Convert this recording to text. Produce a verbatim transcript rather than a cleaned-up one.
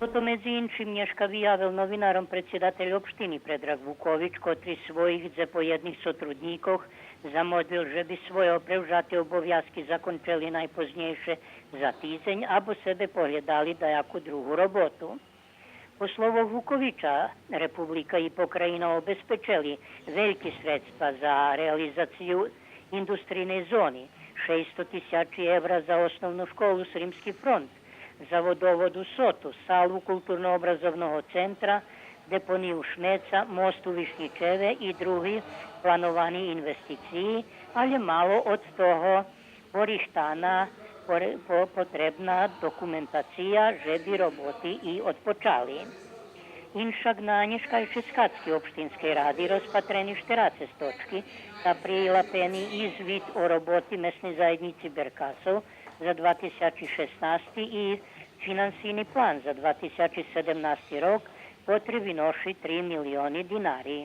Тото, медзи иншим, нєшка виявел новинаром предсидатель општини Предраг Вукович, котри своїх дзепоєдних сотруднїкох замолбел же би свойо превжати обовязки закончели найпознєйше за тидзень або себе поглєдали даяку другу роботу. По словох Вуковича, република и покраїна обезпечели вельки средства за реализацию индустрийней зони, шейсто тисячи евра за Основну школу Сримски фронт, за водовод у Соту, салу културно-образовного центра, депонию шмеца, мост у Вишнїчеве и други плановани инвестициї, алє мало од того порихтана поре-, по-, потребна документация же би роботи и одпочали. Иншак на нєшкайшей схадзки Општинскей ради розпатрени штерацец точки та прилапени извит о роботи Месней заєднїци Беркасов за два тисячи шеснасти и финансийни план за два тисячи седемнасти рок, котри виноши три милиони динари.